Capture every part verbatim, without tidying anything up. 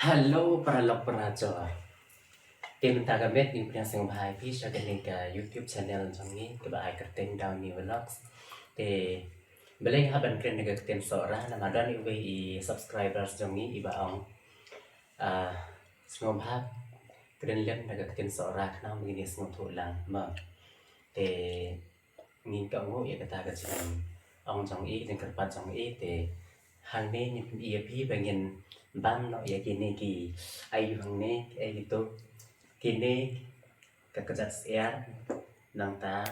Hello paralok parajor. Te mynta ka miet ngi pdiang sngewbha ïa phi sha kane ka YouTube channel jong ngi kaba ai kyrteng Downy Vlogs. Te balei nga hap ban kren da ka ktien Sohra namar don iwei i subscribers jong ngi iba ong, ah, sngewbha kren lem da ka ktien Sohra khnang ba ngin ïa sngewthuh lang ma. Te ngi kohnguh ïa kata ka jingong jong i, jingkyrpad jong i, te hangne ngi pyni ïa phi ba ngin bam noh ïa kine ki, aiu hangne, eh, kito, kine ka kjat syiar, nangta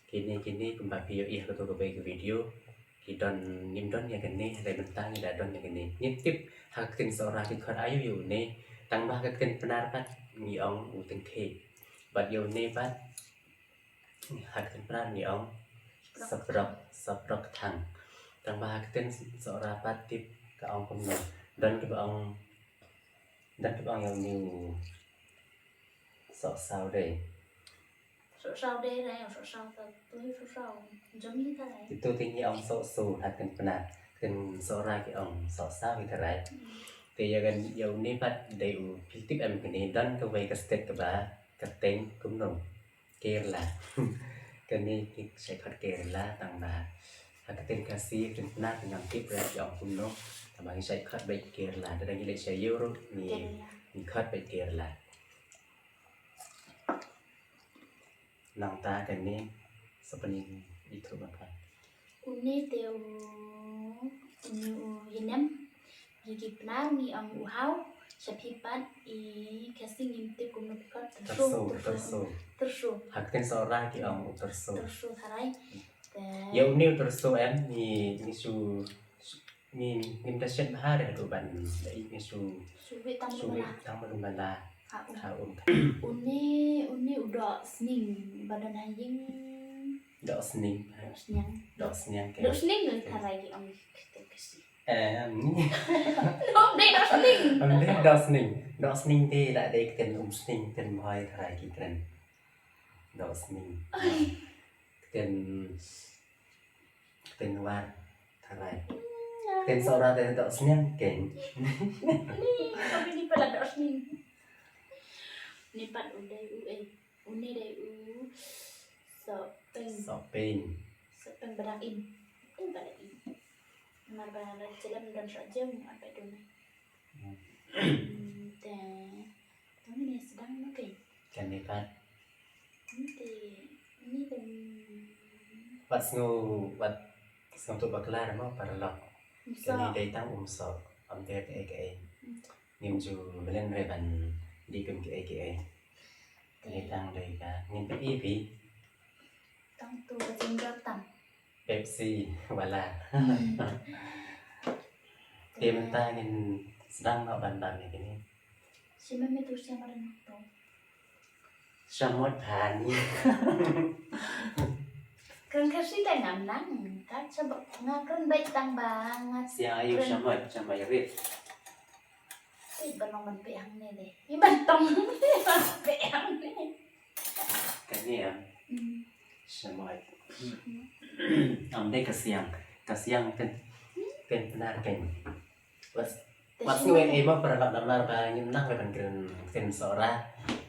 kine, kine kumba phi ïohi ha kato kawei ka video, ki don, ngim don ïa kane, hynrei mynta ngi la don ïa kane. Ngim tip ha ka ktien Sohra ki khot aiu ïa une, tangba ha ka ktien Pnar pat ngi ong u tyngkhih. Bad ïa une pat ha ka ktien Pnar ngi ong saprok, saprok thang. Tangba ha ka ktien Sohra pat tip ka ong kumno. Don kiba ong, don kiba ong ïa une u sohsaw dei. Sohsaw dei, dei ïa u sohsaw ta, tu hi sohsaw. Jong ngi ta dei. Itu te ngi ong sohsu ha ka ktien Pnar. Ktien Sohra ki ong sohsaw hi ta dei. Hmm. Te ïa kane, ïa une pat dei u, phi tip em kane, don kawei ka state kaba kyrteng kumno. Kerala. Kane ki shait khot Kerala tangba ha ka ktien Khasi, ktien Pnar ngam tip re ki ong kumno. Tangba ngi shait khot beit Kerala. Lada ngi leit sha Europe ngi, Kerala, ngi khot beit Kerala. Nangta kane sa pyni ïa u ba ka. Une te u, une u ïa nem. Ïa ki Pnar ngi ong u haw, sha phi pat i Khasi ngim tip kumno phi khot, tyrso, tyrso, tyrso, tyrso. Tyrso. Ha ka ktien Sohra ki ong u tyrso. Tyrso tharai. Te ïa une u tyrso em ngi, ngi shu, ngi, ngim da shet bha re haduh ban da ïeit, ngi shu, shu wit tang, shu wit tang ba dum bala. Ha um. Ha um. Une, une u doh sning ba don ha ïing. Doh sning. Doh sniang. Doh sniang ke. Doh sning don tharai ki ong ktien Khasi. Em. Doh, dei doh sning. Em, dei doh sning. Doh sning te la dei ktien Umsning, ktien Bhoi tharai ki kren. Doh sning. Ai. Ktien, ktien War tharai. Hmm, ktien Sohra te doh sniang keiñ. Ni, kami ni pala doh sning. Ni pat u dei u, eh. Une dei u Sohpeng. Sohpeng. Sohpeng ba dang im. Sohpeng ba dang im. Namar ba la jlem don soh jem, ym pat don. Hmm. Hmm, te, to ngin ïa sdang noh keiñ. Kane pat. Hmm, te, ni te, hmm. Wat sngew, wat sngewthuh bakla mo paralok. Um soh. Kane dei tang um soh. Ym dei kaei kaei. Hmm. Ngim ju mlien re ban dih kum kiei kiei. Te dei tang dei ka ngin pyni ïa phi. Tang tu ka jingdon tam. Pepsi wala. Hmm. Te mynta ngin sdang noh ban bam ïa kine. Shi me me tu shi me tu. Shamot bha ni. Kren Khasi te ngam nang, ka shamot nga kren beit tang ba nga. Siang ayu kren. Shamot, shamot rit. Te ban long ban peh hangne de. Ni ban tong ban peh hangne. Kane em. Hmm. Shamot. Hmm. Am dei ka siang. Ka siang ken. Ken Pnar ken. Wat, wat sngew ei ei mo paralok namar ba ngim nang re ban kren ktien Sohra.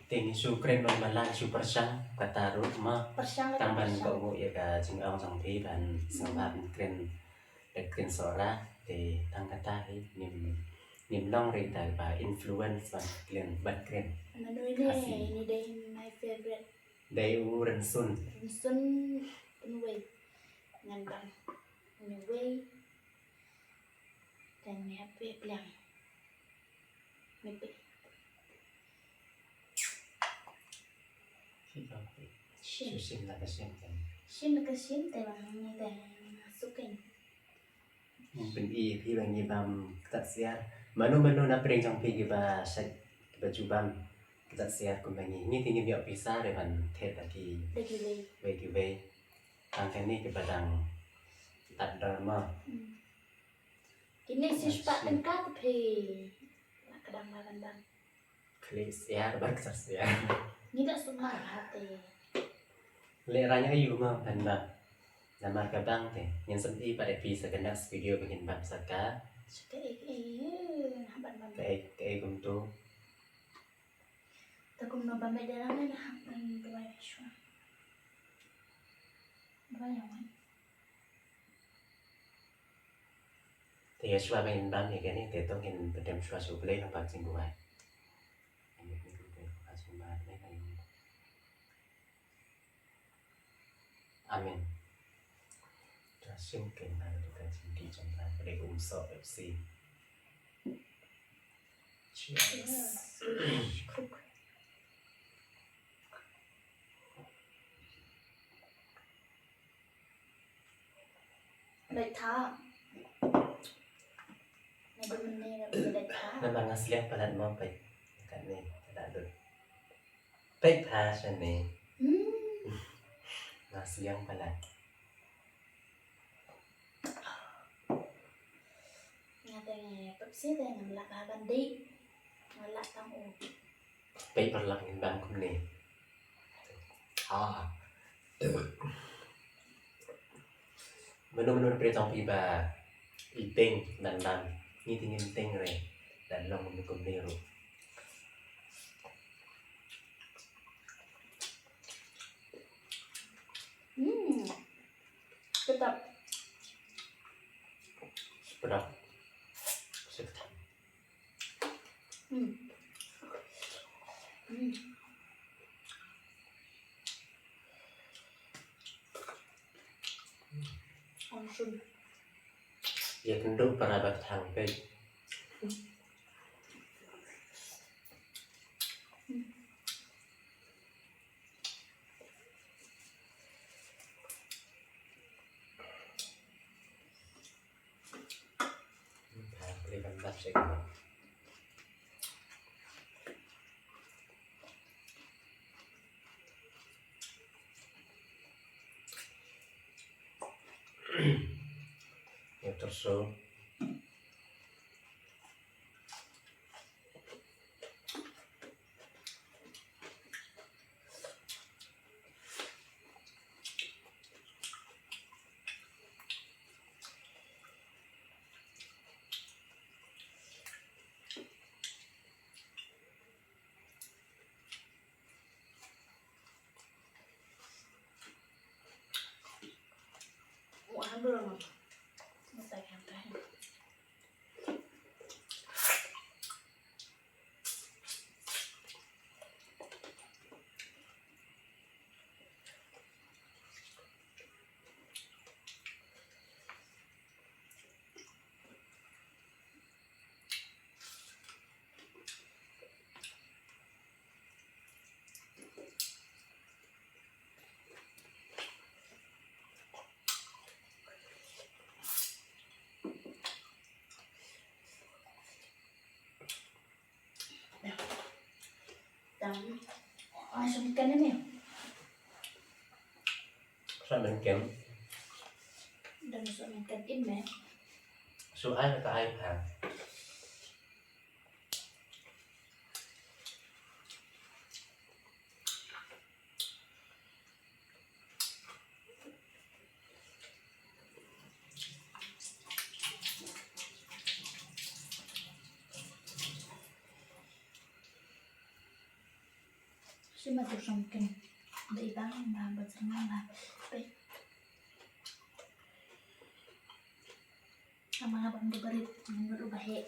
Te ngi shu kren ban balang shu pyrshang kata ruh mo. Pyrshang. Tang ban kohnguh ïa ka jingong jong phi ban sngewbha ban kren da ktien Sohra. Te tang kata hi ngim, ngim long re da ba influence ban kren, ban kren. Mano ine, Khasi. Ine dei my favorite. Dei u rynsun. Rynsun pynwei. Ngan bam. Pynwei. Te me hap peit pliang. Me peit. Shim. Shim la ka shim kan. Shim la ka shim te ba ngi te nga suk kan. Ngin pyni ïa phi ba ngi bam ktah syiar. Mano mano na pdeng jong phi kiba shait kiba ju bam ktah syiar kum ba ngi. Ngi te ngim ïoh pisa re ban thied da ki. Da kiwei. Wei kiwei. Tang kane kiba dang tad dor mo. Hmm. Kine shispah tyngka te phi. La ka dang ba ban bam. Khlieh syiar bad ksar syiar. Ngi da sumar ha te. Lehrain aïu mo ban bam. Namar ka bang te ngin sa pyni pat ïa phi sa ka next video ba ngin bam sa ka. Kaei, kaei, eh, hap ban bam. Kaei, kaei kumtu. Te kumno bam beit da lang, hap ban duwai shuwa. Duwai ïa wan. Te ïa shuwa ba ngin bam ïa kane, te to ngin pyndem shuwa sha U Blei lyngba ka jingduwai. Amen. Te shim kein na ka jingdih jong nga, ka dei ka umsoh Pepsi. Cheers. Cheers. Leit tha. Nga dei mynne nga leit tha. Namar nga sliang palat mo peit. Katne ka da dut. Peit tha shane. Hmm. Nga sliang palat. Nga te nga Pepsi te ngam lah ban dih. Nga lah tang u. Peit paralok ngin bam kumne. Ah. Mano mano ruh phi tong phi ba ïteng ban bam. Ngi te ngim teng re. Ban long kumne kumne ruh. Hmm. Sedap. Sedap. Sedap. Hmm. Hmm. Ong shun. Ïa kynduh para ba thang peit. Hmm. Ïa torso. Dang. Ai, sa mynken ne? Sa mynken. Dang sa mynken im ne? Su ai ka ai ka. Sima tu songkin. Dei bang ba ba sima ba. Pe. Ama ba ndu barit ndu bahe.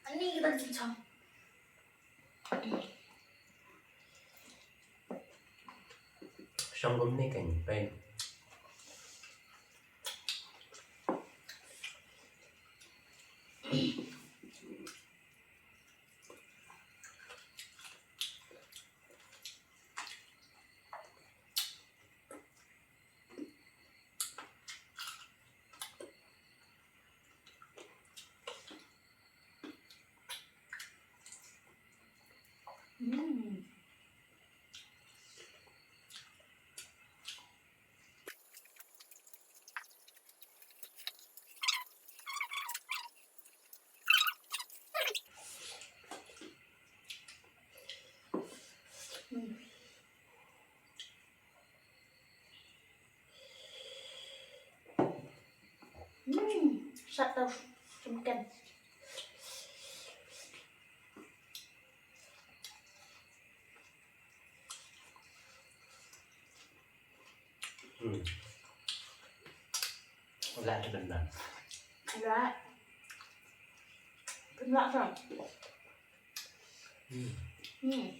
Ani kita song. Shong kumne kan pen. Mm. Mm. Sat tau sumken. Hmm. Lah, benar. Lah. Benar, kan? Hmm. Hmm.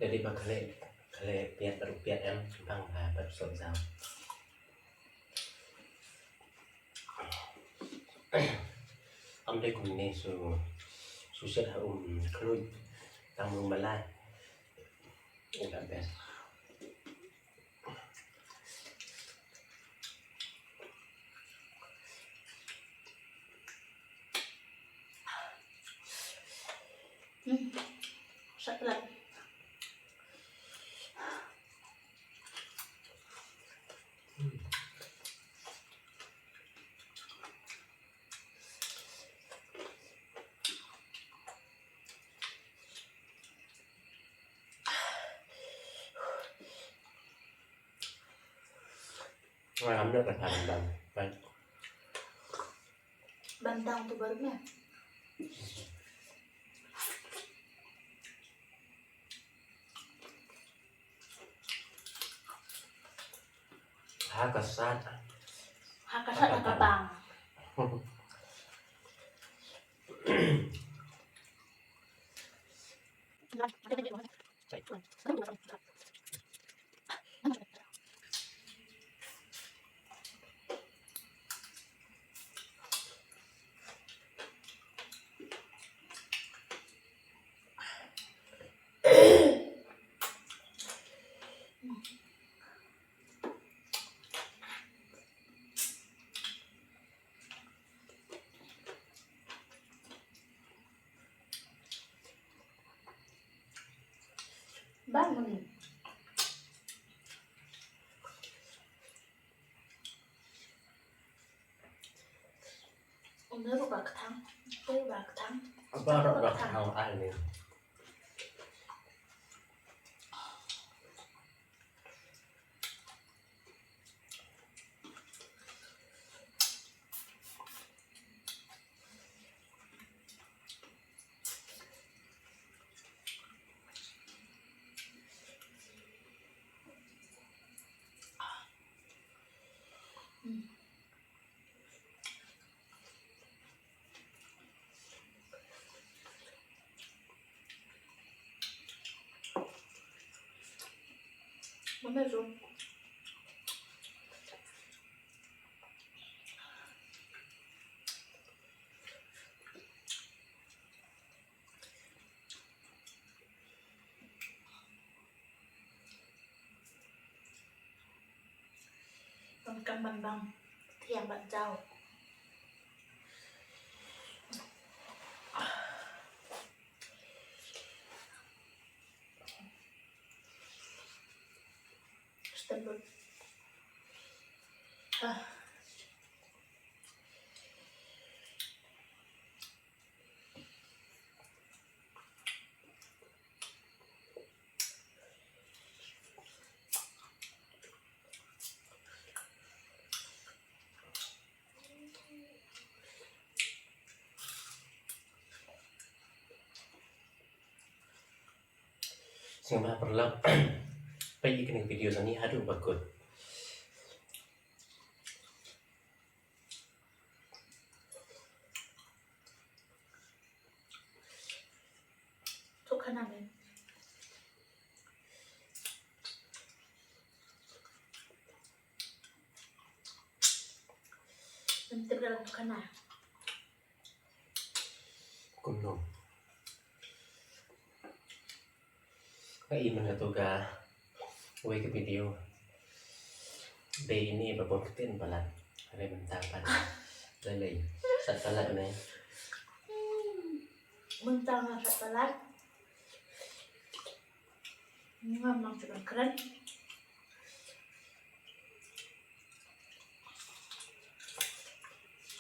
Jadi ba khleh, khleh piat baru piat em, bang ba baru sop jam. Am dei kumne su, su shet ha um khluit, tang um malai. Ila best. Hmm. Sat lat. Ngan ambil ke dalam dalam. Kan? Bantang tu baru na. Ha ka sat. Ha ka sat, ha ka bang. Bang ni. Unda ruh ba ktang, unda ruh ba ktang. Apa ruh ba ktang ai ni. Mana tu? Donkam ban bam thiang ban jaw. Stem lut. Ah. Sngewbha paralok peit ïa kane ka video jong ngi haduh ba kut. Tuk khana me. Em tip dalam tuk khana. Kumno. Ka i man ka tu ka wei ka video. Dei ini ba bun ktien palat. Hynrei mynta pat lei lei sat palat ne. Mynta nga sat palat. Ngam nang shu kren.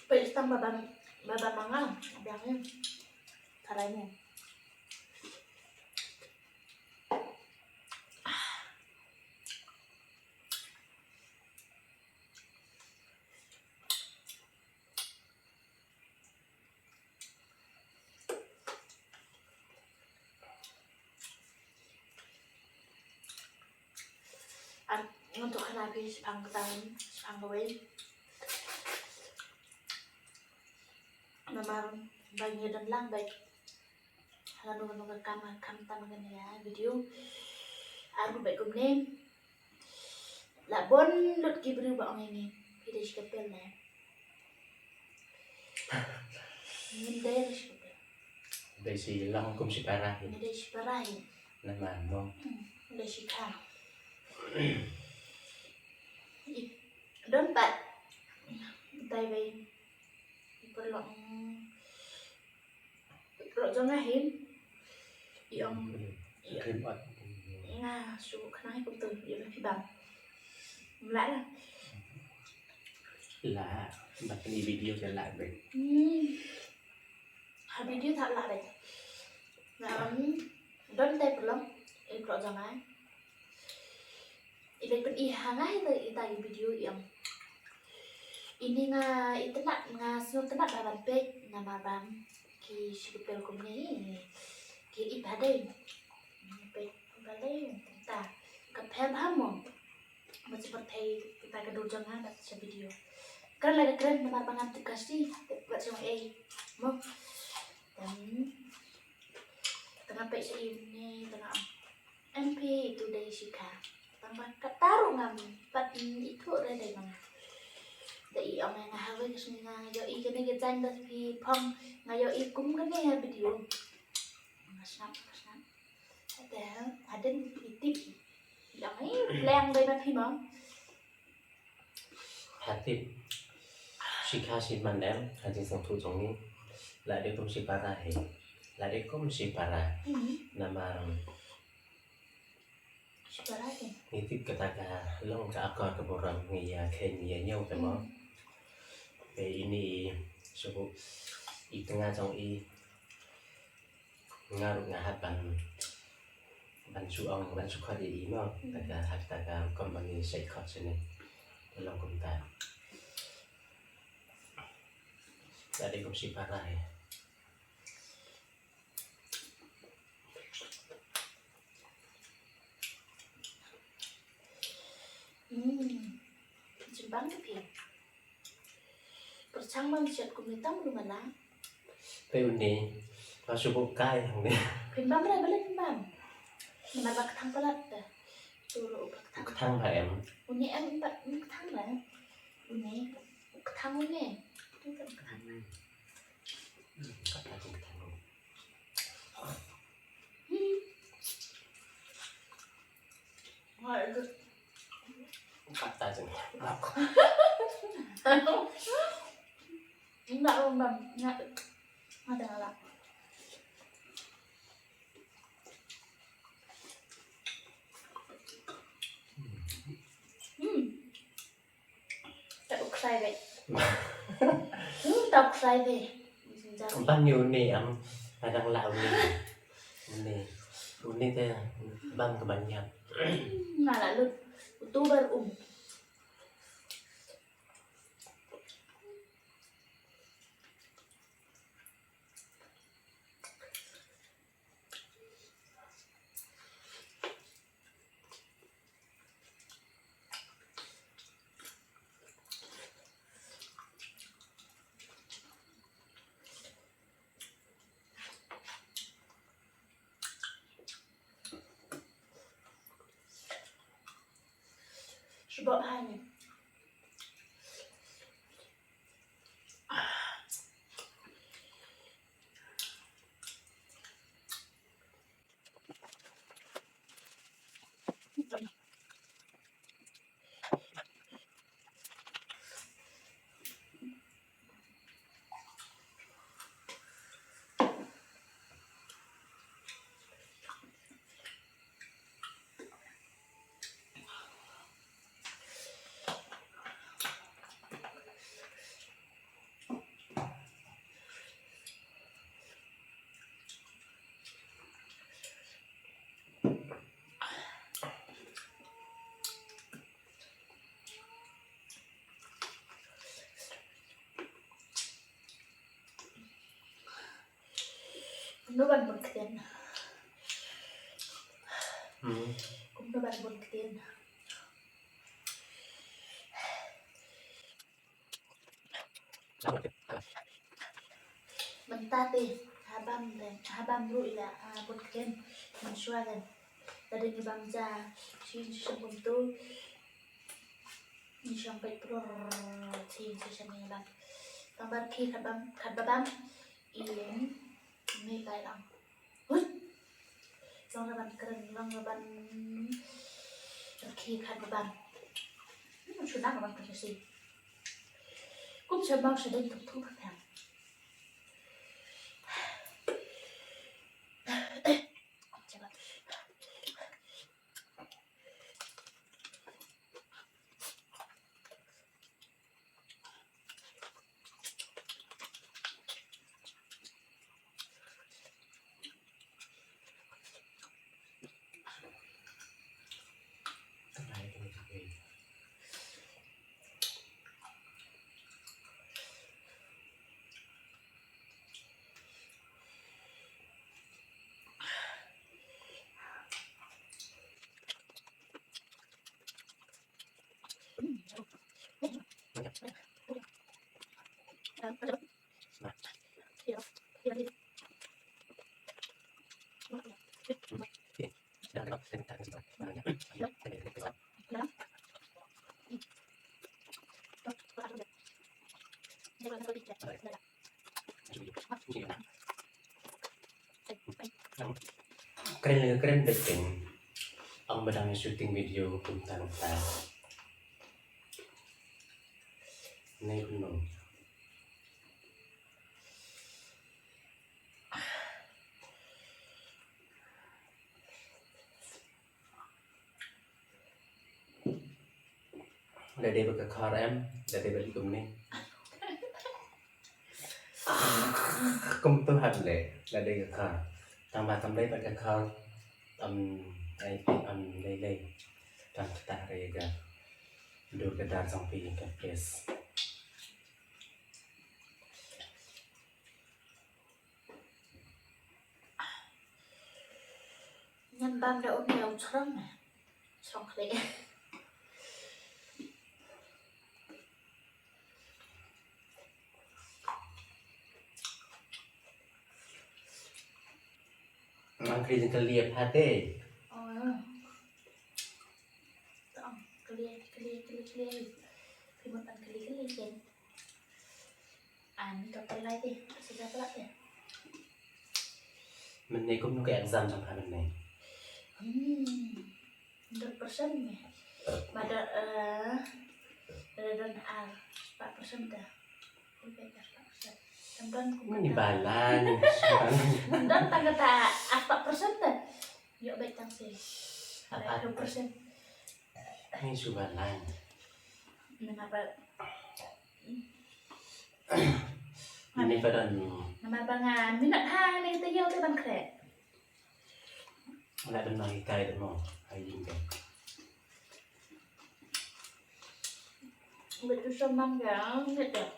Peit tang ba ban, ba ban ma nga biang ïa. Tharai ne. Ngan ïathuh khana phi shaphang kata, shaphang kawei. Namar ba ngi don lang bad ha kano kano ka kam, khamtam ha kane ka video. Ar ngi bad kumne. La bun lut ki briew ba ong ïa ngi, phi dei shi kpel ne? Ngim dei shi kpel. Dei shi long kum shipara hi. Ngim dei shipara hi. Namar mo. Hmm, dei shikha. I, don pat. Dei wei. I paralok, mm, paralok jong nga hi. I ong. Hmm. I ong. Krim ot. Nga shu khnang hi kumtu. I ong phi bam. Mla dah. La. Bad kane video ka la bad. Hmm. Ha video tha la bad. Nga, um, don te paralok, i paralok jong nga. I leit pyni ha nga ita, ita i video i ong. Ini nga itynnad, nga sngewtynnad ba ban peit namar ba ki shi kpel kumne ki ïeit bha dei. Peit bha dei, ta ka pher bha mo. Ba shu pyrthei kita ka dur jong nga bad sha video. Kren la ka kren namar ba ngam tip ka shi bad shu ei mo. Te nga peit sha ine te nga ong, em phi, itu dei shikha. Tang ba kata ruh ngam pat ithuh re dei ma nga. Da i ong ïa nga ha kawei ka sngi nga ïohi kane ka jaiñ ba phi phong, nga ïohi kum kane ha video. Nga sngap, nga sngap. Te hadien i tip. I ong i pleng dei ma phi mo. Pha tip. Shikha shi man em, ha jingsngewthuh jong ngi. La dei kum shipara hi. La dei kum shipara. Hmm. Namar shipara hi. Ngi tip kata ka long ka akor ka burom ngi ïa kheiñ ïa ñiew te mo. Hmm. Te ini i shu i tnga jong i. Nga ruh nga hap ban, ban shu ong, ban shu khot ïa i mo. Hmm. Kata ka, ha kata ka rukom ba ngi shait khot shane. Long kumta. La dei kum shipara hi. Hmm. Jimbang ka phi. Pyrshang bam shet kumne tam lu mana. Te une, nga shu buh kai hangne. Phin bam re, balei phin bam? Namar ba kthang palat te. Tu ruh ba kthang. Kthang ba em. Une em ba kthang ba. Une, kthang une. Tu kan kthang. Kata kthang. Hmm. Kata jeng. Enggak, enggak. Enggak. Ada enggak? Hmm. Ta u ksai bad. Hmm, ta u ksai bad. Ban ïa une, am, nga dang lah une. Une. Une te bam ka ban ïap. Nga lah lut. Utu bar um. Shu bok ha ngi. Kumno ban bun ktien? Hmm. Kumno ban bun ktien? Mynta te, habam te, habam ruh ila, ah, bud kren, mynshuwa kan. Lada ngi bam ja, shisien shisien kumtu. Ngi shong peit pror, shisien shisien ngi bam. Tang ba rkhie khat bam, khat ba bam. Ïa, ngi tai lang. Hut. Long ra ban kren, long ra ban rkhie khat ba bam. Hmm, shu nang ra ban kren shi. Kum sha bang sha dei tuk tuk pha pha. Kren lagi kren, betul. Ong ba dang shooting video kumta kumta. Nai kumno. Lada dei bad ka khar em, lada dei bad kumne. Kumtu hangne, lada dei ka khar. Tang ba tam dei bad ka khar, am, ai, am, lei lei. Tang kata re ga. Dur ka dar jong phi ka place. Ngan bam da um ïa u chrong ne. Chrong khlieh. Ngan khlieh jingkhlieh phate. Oh. Tong, khlieh, khlieh, khlieh, khlieh. Phi mut ban khlieh, khlieh, khlieh. Ani to pynlait te, sida pynlait te. Mynne kumno ka exam jong pha mynne? Hmm. Hundred percent ne. Mada, eh, mada don ar spah percent te. Ui, bad ar spah percent. Tam don kum mynne kata. Balang. Tam don tang kata ar spah percent te. Ïoh bad tang shi. Ar spah percent. Ni shu balang. Namar ba, namar ba don. Namar ba nga minot ha ne te ïoh te ban khreh. Nga dang nang hikai dei mo. Hai ïing dei. Ngi tu sa mang ga ngi dei.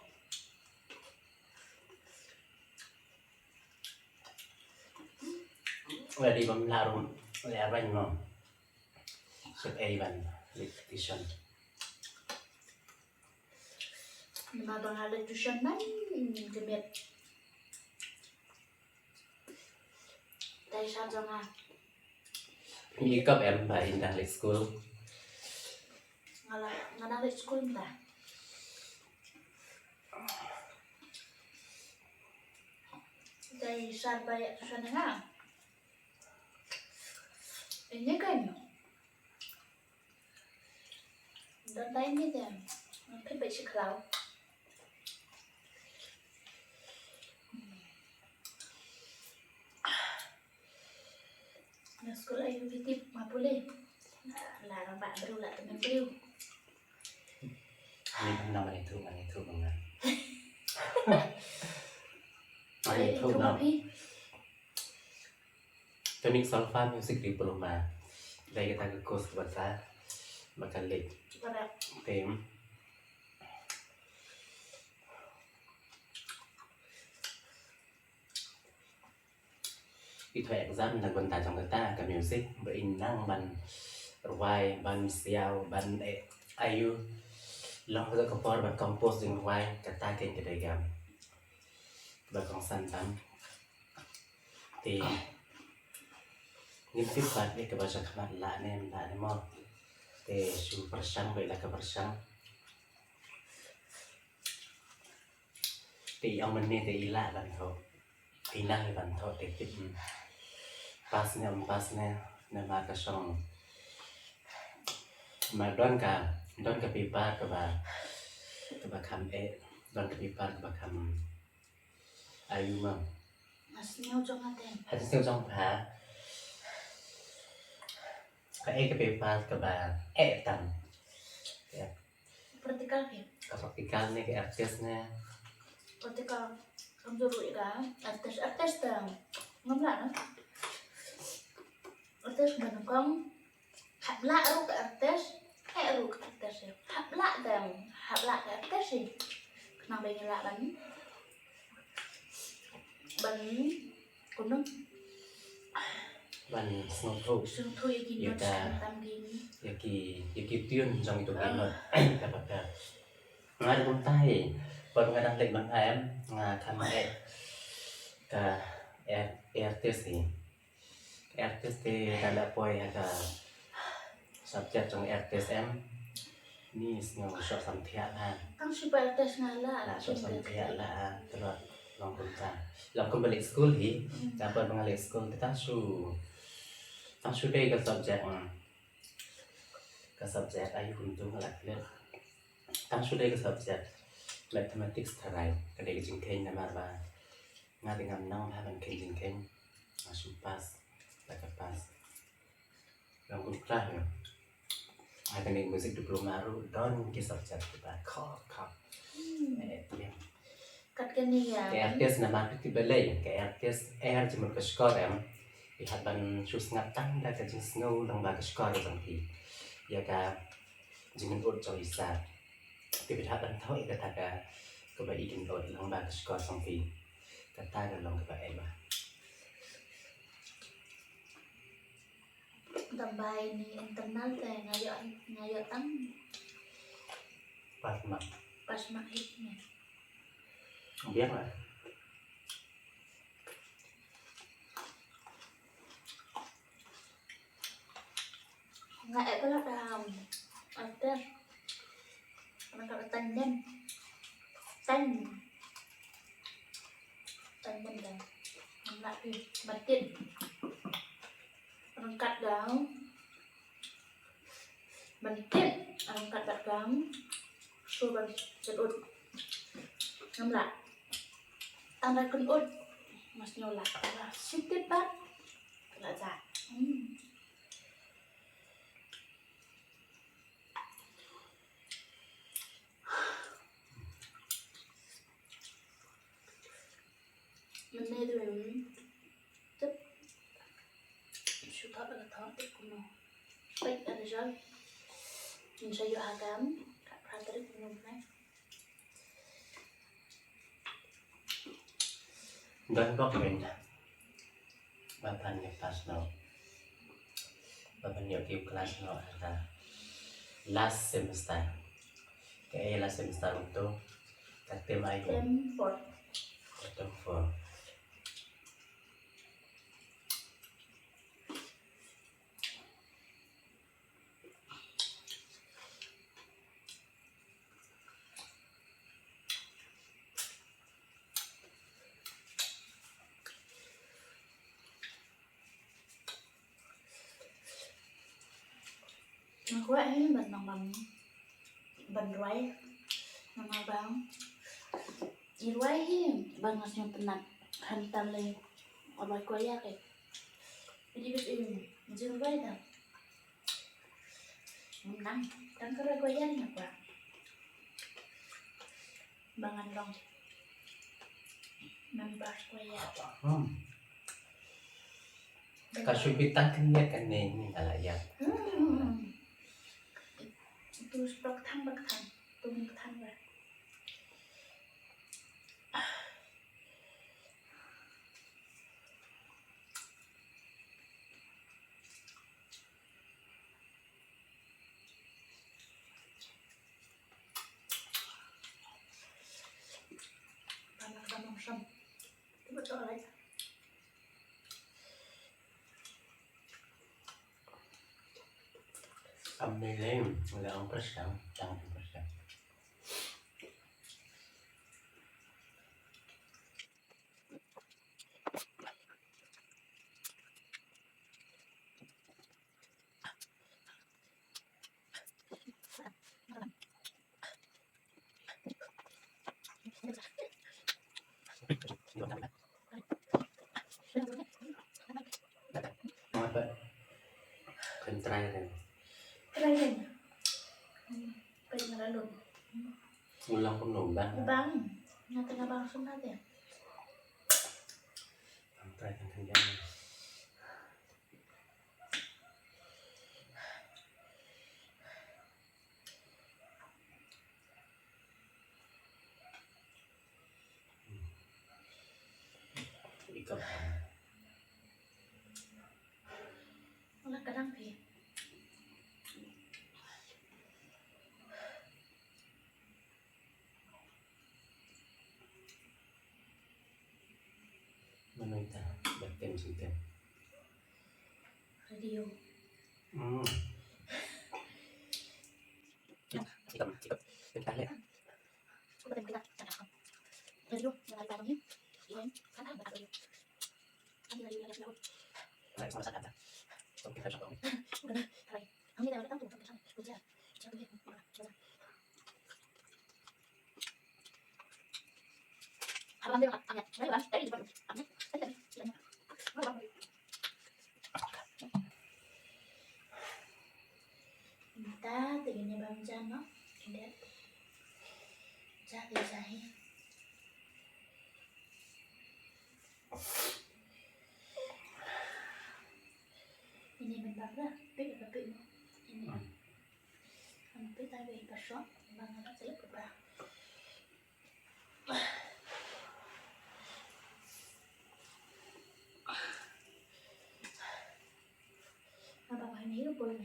Nga dei bam la rum le arang mo. Sep ei ban le tuition. Namar ba nga leit tuition man, ka miet. Dei sha jong nga. Phi ïoh kap em ba in dang leit skul? Nga la, nga dang leit skul mynta. Dei sha ba ïa tuition nga. Ini kan. Don dei ni te. Phi ba shi khlaw. Na skul ayu phi tip ma pule. La rang ba bru la temen bru. Ni pynam ani tu, ani tu mengan. Ani tu ma phi. Tonic Solfa Music Diploma. Dei kata ka course kaba sa ba ka leh. Te i thoh exam na bynta jong kata ka music ba in nang ban rwai, ban siaw, ban eh, ayu. Long ka por ba compose jingrwai kata kein ka dei kam ba kongsan tam. Te ngim tip pat ïa kaba sha khmat lah ne em lah ne mo. Te shu pyrshang ba i la ka pyrshang. Te i ong mynne te i lah ban thoh. I nang ban thoh te tip, hmm, pass ne ym pass ne, namar ka shong. Ma don ka, don ka paper kaba, kaba kham eh, don ka paper kaba kham ayu ma. Ha sniew jong nga te. Ha sniew jong pha. Ka eh ka paper kaba eh tam. Practical phi? Ka practical ne ka R T S ne? Practical. Kam juru ïa ka R T S, R T S te ngam lah na. R T S ba nyngkong. Hap lah ruh ka R T S. Eh ruh ka R T S. Hap lah te. Hap lah ka R T S. Khnang ba ngi lah ban ban kumno? Ban sngewthuh. Sngewthuh ïa ki notes khamtam ki, ïa ki, ïa ki tune jong ito ki note. Ka ba ka. Nga da kumta hi. Pat nga dang leit ban em, nga kham eh ka R T S hi. R T S te da la poi ha ka subject jong R T S em. Ni sngew shoh samthiah ha. Tang shu ba R T S nga la. La shoh samthiah la ha. Te long kumta. Long kumba leit skul hi. Tang ba nga leit skul te tang shu. Tang shu dei ka subject. Ka subject ayu kumtu nga la klet. Tang shu dei ka subject mathematics tharai. Ka dei ka jingkheiñ namar ba nga dei ngam nang ha ban kheiñ jingkheiñ. Nga shu pass. La ka pass. Long kumta hi. Ha kane music diploma ruh don ki subject kiba khop khop. Eh, kat kane ïa. Ka R T S namar ki balei, ka R T S eh jingmut ka shkor em. I hap ban shu sngap tang da ka jingsngew lang ba ka shkor jong ki. Ïa ka jingmut jong i sar. Ki bit hap ban thoh ïa kata ka kaba i dang dot lang ba ka shkor jong ki. Kata ka long kaba eh ba. Tang ba ini internal te nga ïoh, nga ïoh tang. Pass mark. Pass mark hit ne. Biang lah. Nga eh kala da am. After. Nga kala tanyan. Tan. Tanyan da. Nga eh matit. Ryngkat da. Mynta ryngkat bad ka shu ban kynut. Ngam lah. Tang da kynut. Mas nyo lah. Lah sitip bad. Lah za. Hmm. Mynne dei tip. Shu thok da ka thok tip kumno. Peit da result. Ngin sa ïoh ha kam. Ka phra tarik kumno bnai. Don bok mynta. Ba phan ïa pass noh. Ba phan ïa kiew class noh ha ka last semester. Ka eh last semester kumto. Ka term ai. Term four. Ka term four. Nga kwah hi ban nang ban, ban rwai. Namar ba i rwai hi ba nga sngewtynnat. Khamtam lei rwai kwaya ke. Phi dei ban im jingrwai da. Nang tang ka rwai kwaya nga kwah. Ba ngan long member choir. Hmm. Ka shu bit tang kane kane ni ka la ïa. Hmm. Tu stok thang bak thang. Tu ni thang ba. Lem, lem pyrshang, tang pyrshang. Kan try kan. Try kan. Hmm, peit nga la lum. Ulang kumno bang. Bang. Nga tengah bang sunat ya. Kan try kan kan. Ikut. Wala ka dang phi. Mano ita? Batem sitem. Radio. Hmm. Ikut, ikut. Bentar ya. Mynta te ïa bam ja noh. Ïa. Ja te ja hi. Ini mynta ka pik ka pik noh. Ini. Hmm. Kan pik ta pik ka shong, bang ka selip ka bra. Abang ini pun.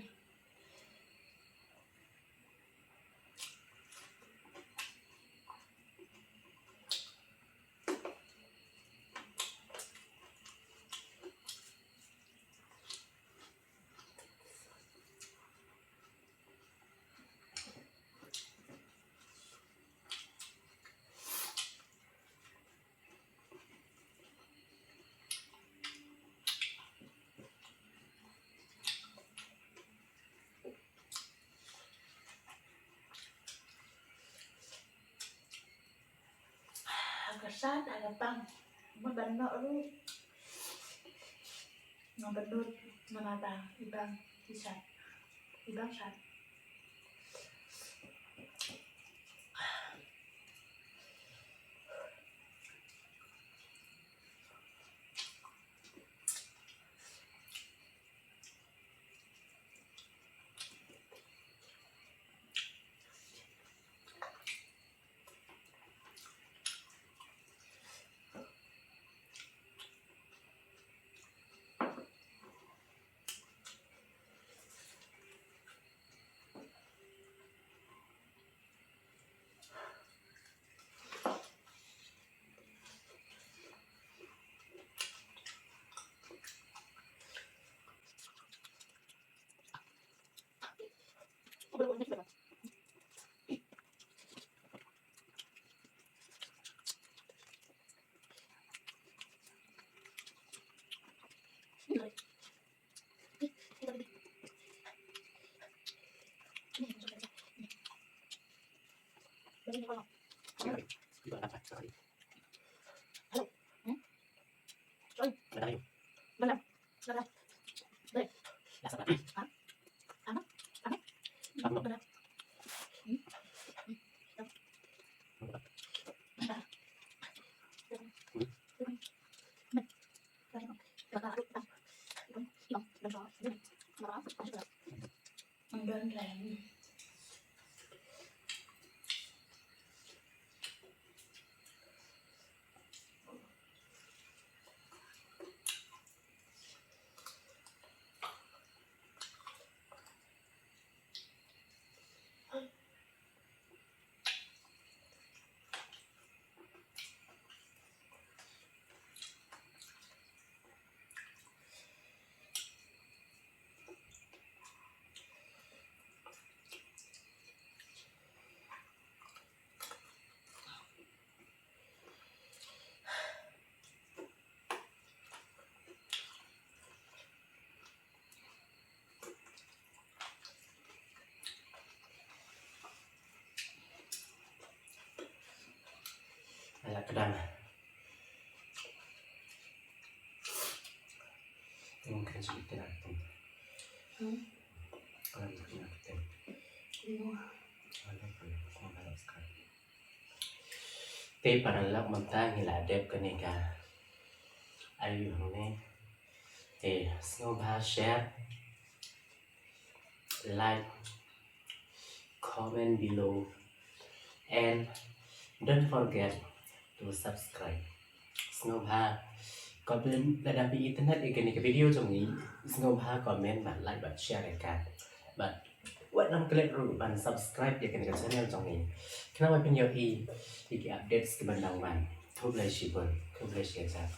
Ka sat ha ka pang. Mut ban noh ruh. Nga ban nud, nga mata, i bang, i sat. I bang sat. Kdang. Tung kan shu kena tung. Hmm. Kan shu kena tung. Iya. Ada pun, aku nggak tahu sekarang. Te para lok mynta ngi la dep kane ka. Ayu hangne. Te sngewbha share, like, comment below and don't forget to subscribe. Sngewbha comment, lada phi itynnad ïa kane ka video jong ngi, sngewbha comment bad like bad share ïa ka. Bad wat nang klet ruh ban subscribe ïa kane ka channel jong ngi. Khnang ba phin ïohi ïa ki updates kiban dang wan. Khublei shibun, khublei shihajar.